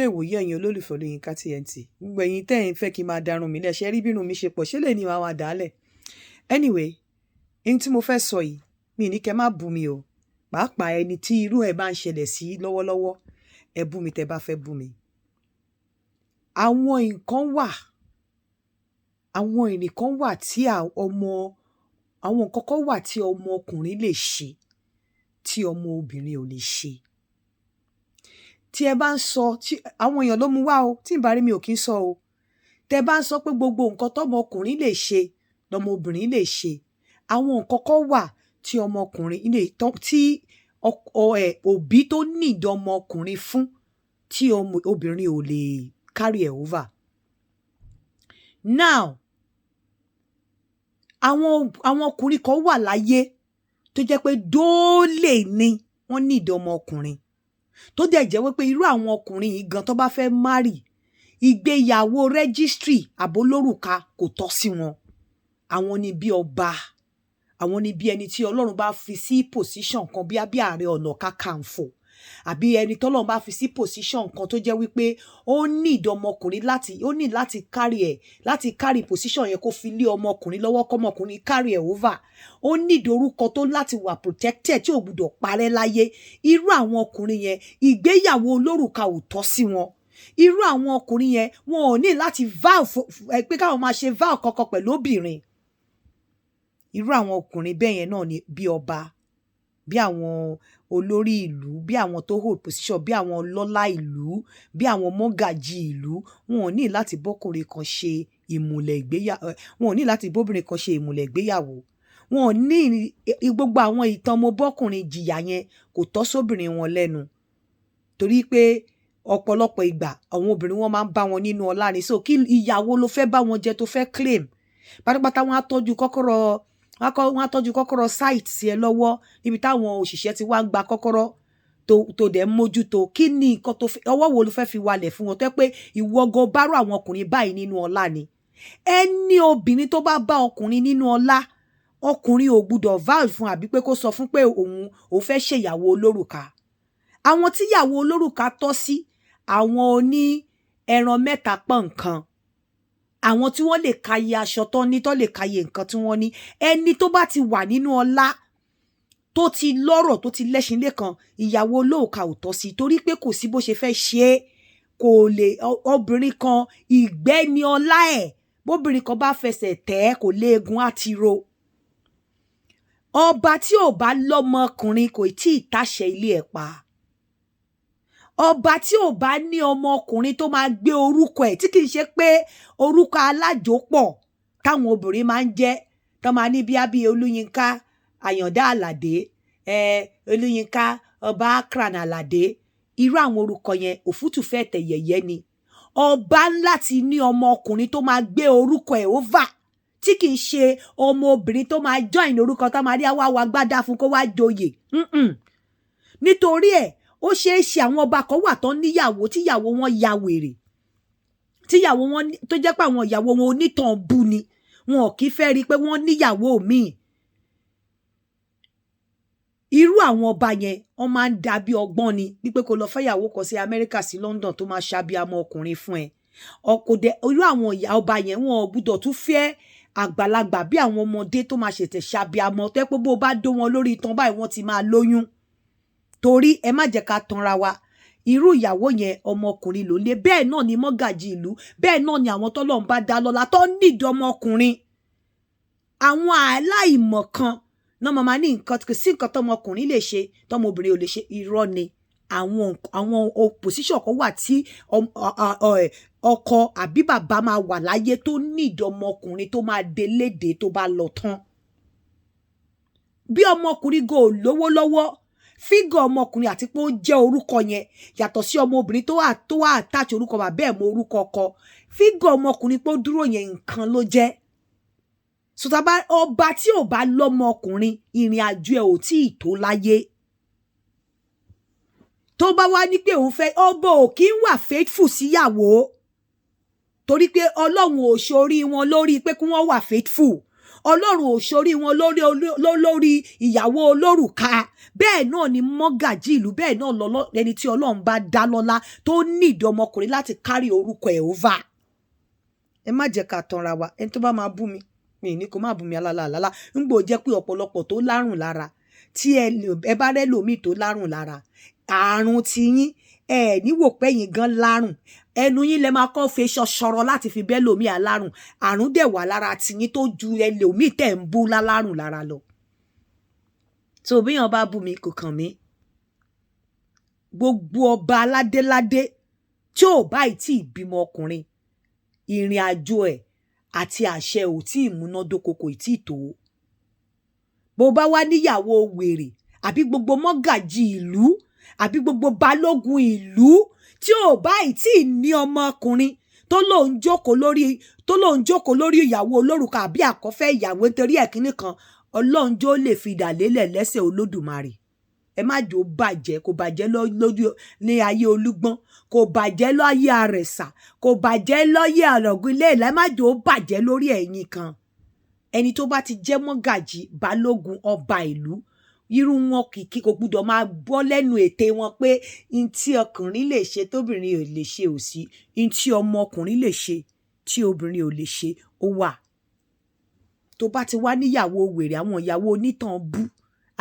Ìwòyí, ẹ̀yin olólùfẹ́ Olóyinka TNT, gbogbo ẹ̀yin tẹ́ ẹ̀ ń fẹ́ kí n máa darun mi lẹ̀, ṣe rí bírun mi ṣe pọ̀, ṣé lè ní wàá máa dàálẹ̀. Anyway, ohun tí mo fẹ́ sọ yìí, mi ní kẹ́ má bú mi o, pàápàá ẹni tí irú ẹ̀ bá ń ṣẹlẹ̀ sí lọ́wọ́lọ́wọ́, ẹ bú mi tẹ́ bá fẹ́ bú mi. Àwọn nǹkan wà, àwọn ìrìn kan wà tí ọmọ, àwọn nǹkan kan wà tí ọmọ ọkùnrin lè ṣe tí ọmọ obìnrin ò lè ṣe. Tí ẹ bá ń sọ, tí àwọn èèyàn ló mú wá o, tí n bá rí mi ò kí ń sọ o. Tẹ bá ń sọ pé gbogbo nǹkan tọmọkùnrin lè ṣe lọmọ obìnrin lè ṣe, àwọn nǹkan kan wà tí ọmọkùnrin lè tí òbí tó need ọmọkùnrin fún tí ọmọ obìnrin ò lè carry ẹ̀ over. Now, àwọn ọkùnrin kan wà láyé tó jẹ́ pé dóòlè ni wọ́n need ọmọkùnrin, tó dẹ̀ jẹ́ wípé irú àwọn ọkùnrin yìí gan tó bá fẹ́ marry, ìgbéyàwó registry àbólórùka kò tọ́ sí wọn. Àwọn ni bí ọba, àwọn ni bí ẹni tí Ọlọ́run bá fi sí position kan, bí Ààrẹ Ọ̀nà Kakanfò, àbí ẹni tọ́lọ́run bá fi sí position kan tó jẹ́ wípé ó need ọmọkùnrin láti ó ní láti carry ẹ̀, láti carry position yẹn, kó fi lé ọmọkùnrin lọ́wọ́, kọ́mọkùnrin carry ẹ̀ over. Ó need orúkọ tó láti wà protected, tí ò gbúdọ̀ parẹ́ láyé. Irú àwọn ọkùnrin yẹn, ìgbéyàwó olórùka ò tọ́ sí wọn. Irú àwọn ọkùnrin yẹn, wọn ò ní láti vow pé káwọn máa ṣe vow kankan pẹ̀lú obìnrin. Irú àwọn ọkùnrin bẹ́ẹ̀ yẹn náà ni bí ọba, bí àwọn olórí ìlú, bí àwọn tó hold position, bí àwọn ọlọ́lá ìlú, bí àwọn mọ́gàjì ìlú. Wọn ò ní láti bọ́kùnrin kan ṣe ìmùlẹ̀ ìgbéyàwó, wọn ò ní láti bóbìnrin kan ṣe ìmùlẹ̀ ìgbéyàwó. Wọn ò ní gbogbo àwọn ìtàn mo bọ́kùnrin jìyà yẹn, kò tọ́ sóbìnrin wọn lẹ́nu, torí pé ọ̀pọ̀lọpọ̀ ìgbà, àwọn obìnrin wọn máa ń bá wọn nínú ọlá ni. So kí ìyàwó ló fẹ́ bá wọn jẹ tó fẹ́ claim pátápátá? Wọn á tọ́jú kọ́kọ́rọ́ site sí ẹ lọ́wọ́, níbi táwọn òṣìṣẹ́ ti wá ń gba kọ́kọ́rọ́ tó dẹ̀ ń mójútó. Kí ni nǹkan tó fẹ́, ọwọ́ wo ló fẹ́ fi walẹ̀ fún wọn tó yẹ pé ìwọ gan bárò àwọn ọkùnrin báyìí nínú ọlá ni? Ẹni obìnrin tó bá bá ọkùnrin nínú ọlá, ọkùnrin ò gbúdọ̀ vow fún, àbí pé kó sọ fún pé òun fẹ́ ṣèyàwó olórùka. Àwọn tíyàwó olórùka tọ́ sí, àwọn oní ẹran mẹ́ta pọ̀n nǹkan, àwọn tí wọ́n lè kàyé aṣọ tó ní, tó lè kàyé nǹkan tí wọ́n ní. Ẹni tó bá ti wà nínú ọlá, tó ti lọ́rọ̀, tó ti lẹ́ṣin lẹ́kan, ìyàwó olóòka ò tọ́ sí, torí pé kò sí bó ṣe fẹ́ ṣe é, kò lè. Obìnrin kan, ìgbẹ́ ni ọlá ẹ̀. Bóbìnrin kan bá fẹsẹ̀ tẹ̀ ẹ́, kò léegun, á ti ro. Ọba tí ò bá lọ́mọkùnrin kò tí ì táṣẹ ilé ẹ̀ pa. Ọba tí ò bá ní ọmọkùnrin tó máa gbé orúkọ ẹ̀, tí kì í ṣe pé orúkọ alájòpọ̀ táwọn obìnrin máa ń jẹ́, tó máa ní bíi àbí Olúyinká Àyàndá Àlàdé, Olúyinká Ọba Akran Àlàdé, irú àwọn orúkọ yẹn, òfútù fẹ́ tẹ̀ yẹ̀yẹ́ ni. Ọba ńlá ti ní ọmọkùnrin tó máa gbé orúkọ ẹ̀ over, tí kì í ṣe ọmọ obìnrin tó máa join orúkọ tó máa rí wá wá gbádá fún kó wá joyè. Nítorí ẹ̀, ó ṣeé ṣe àwọn ọba kan wà tán níyàwó, tíyàwó wọn ya wèrè, tíyàwó wọn tó jẹ́ pé àwọn ìyàwó wọn onítàn bú ni, wọn ò kí fẹ́ rí i pé wọ́n níyàwó míì. Irú àwọn ọba yẹn, wọ́n máa ń dàbí ọgbọ́n ni, wípé kó lọ fẹ́yàwó kan sí Amẹ́ríkà, sí London, tó máa ṣàbíamọ ọkùnrin fún ẹ. Ọkọ dẹ irú àwọn ìyá ọba yẹn, wọn ò gbúdọ̀ tún fẹ́ àgbàlagbà, bí àwọn ọmọdé tó máa ṣètẹ̀ ṣàbíamọ, tó yẹ pé bó bá dó wọn lórí itan báyìí, wọ́n ti máa lóyún. Torí ẹ má jẹ́ ká tanra wa, irú ìyàwó yẹn, ọmọkùnrin ló lé. Bẹ́ẹ̀ náà ni mọ́gàjì ìlú, bẹ́ẹ̀ náà ni àwọn tọ́lọ́run bá dá lọ́lá tó nídìí ọmọkùnrin. Àwọn aláìmọ̀ kan náà máa ní nǹkan kò sí nǹkan tọmọkùnrin lè ṣe tọmọbìnrin ò lè ṣe. Irọ́ ni. Àwọn position kan wà tí ọkọ àbí bàbá máa wà láyé tó nídìí ọmọkùnrin tó máa délédé tó bá lọ tán. Bí ọmọkùnrin go lówó lọ́wọ́, figure ọmọkùnrin àti pé ó jẹ́ orúkọ yẹn yàtọ̀ sí ọmọbìnrin tó wà attach orúkọ bàbá ẹ̀ mọ́ orúkọ ọkọ. Figure ọmọkùnrin pé ó dúró yẹn, nǹkan ló jẹ́. Sọtaba ọba tí ò bá lọ́mọkùnrin, ìrìn àjò ẹ̀ ò tí ì tó láyé. Tó bá wá ní pé òun fẹ́, ọba ò kí ń wà faithful síyàwó, torí pé Ọlọ́run ò ṣorí wọn lórí pé kí wọ́n wà faithful. Ọlọ́run ò ṣorí wọn lórí lórí ìyàwó olórùka. Bẹ́ẹ̀ náà ni mọ́gàjí ìlú, bẹ́ẹ̀ náà lọ́lọ́ ẹni tí Ọlọ́run bá dá lọ́lá tó nídìí ọmọkùnrin láti kárí orúkọ ẹ̀ over. Ẹ má jẹ́ ká tanra wa. Ẹni tó bá máa bú mi, mi ní kó má bú mi alálàálá. Ń gbò jẹ́ pé ọ̀pọ̀lọpọ̀ tó lárùn lára, tí ẹ bá rẹ́ lòmíì tó lárùn lára, àrùn tiyín ẹ níwò pẹ́yìn gan lárùn, ẹnu yín lẹ máa kọ́ fi ṣọṣọrọ láti fi bẹ́ lòmíì alárùn. Àrùn dẹ̀ wà lára tiyín tó ju ẹlòmíì tẹ̀ ń bú lálárùn lára lọ. Tó bíyàn bá bú mi, kò kàn mí. Gbogbo ọba aládéládé tí ò báyìí tí ì bímọ ọkùnrin, ìrìn àjò ẹ̀ àti àṣẹ ò tí ì múnádóko, kò tí ì tó. Bó bá wá níyàwó wèrè, àbí gbogbo mọ́gàjì ìlú, àbí gbogbo balógun ìlú tí ò báyìí tí ì ní ọmọkùnrin tó lóun jókòó lórí, tó lóun jókòó lórí ìyàwó olórùka àbí àkọ́fẹ́ ìyàwó nítorí ẹ̀kínní kan, Ọlọ́run jó lè fi idà lélẹ̀ lẹ́sẹ̀ Olódùmarè. Ẹ má jò bàjẹ́. Kò bàjẹ́ lójú ní ayé Olúgbọ́n, kò bàjẹ́ láyé Àrẹ̀sà, kò bàjẹ́ láyé Àrọ̀gùn ilé ìlà. Ẹ má jò bàjẹ́ lórí ẹ̀yin kan. Ẹni tó bá ti jẹ́ mọ́gàjì, balógun, ọba ìlú, irú wọn kìkì kò gbúdọ̀ máa bọ́ lẹ́nu ète wọn pé n tí ọkùnrin lè ṣe tóbìnrin ò lè ṣe ò sí, n tí ọmọkùnrin lè ṣe tí obìnrin ò lè ṣe ó wà. Tó bá ti wá níyàwó wèrè, àwọn ìyàwó onítàn bú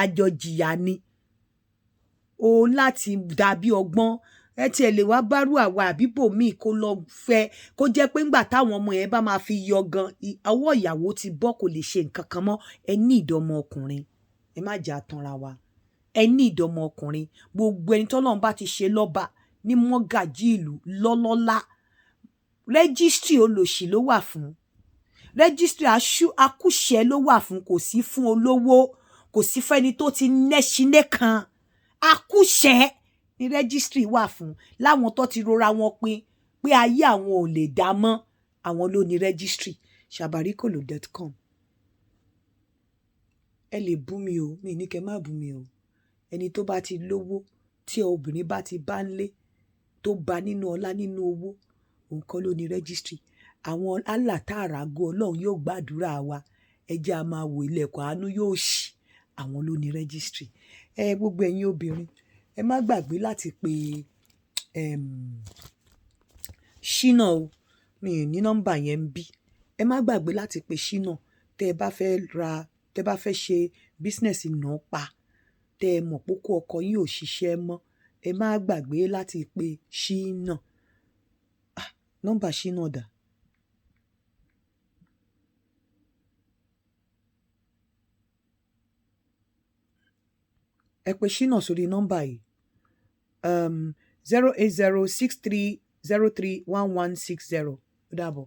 àjọjìyà ni o láti dàbí ọgbọ́n. Ẹ tiẹ̀ lè wá bárù àwa àbíbò míì kó lọ fẹ́, kó jẹ́ pé ńgbà táwọn ọmọ yẹn bá máa fi yọ gan, ọwọ́ ìyàwó ti bọ́, kò lè ṣe nǹkan kan mọ́. Ẹ ní ìdánmọ ọkùnrin, ẹ má jà tanra wa. Ẹ ní ìdánmọ ọkùnrin. Gbogbo ẹni tọ́lọ́run bá ti ṣe lọ́ba ní mọ́gàjí ìlú lọ́lọ́lá, rẹ́gísítírì olòṣì ló wà fún, rẹ́gísítírì akúṣẹ̀ ló wà fún. Kò sí fún olówó, kò sí fẹ́ni tó ti nẹ́ṣiné kan. Akúṣẹ̀ ní rẹ́gísítírì wà fún, láwọn tó ti rora wọn pin pé ayé àwọn ò lè dá mọ́, àwọn ló ní rẹ́gísítírì. Sabarikolo.com. Ẹ lè bú mi o, mi ní kẹ́ má bú mi o. Ẹni tó bá ti lówó, tí obìnrin bá ti bá ń lé, tó bá nínú ọlá, nínú owó, òun kọ́ ló ní rẹ́gísítírì. Àwọn Allah tààràgó, Ọlọ́run yóò gbàdúrà wa, ẹ jẹ́ a máa wò, ilẹ̀kùn àánú yóò ṣí, àwọn ló ní rẹ́gísítírì. Ẹ gbogbo ẹ̀yin obìnrin, ẹ má gbàgbé láti pe Ṣínà o. Mi ò ní nọ́mbà yẹn ń bí. Ẹ má gbàgbé láti pe Ṣínà tẹ́ ẹ bá fẹ́ ra, tẹ́ ẹ bá fẹ́ ṣe business náà pa, tẹ́ ẹ mọ̀ pé kó ọkọ yín ò ṣiṣẹ́ mọ́. Ẹ má gbàgbé láti pe Ṣínà. Ah, nọ́mbà Ṣínà dà? Ẹ pe Ṣínà sórí nọ́mbà yìí, 08063031160. Ó dàbọ̀.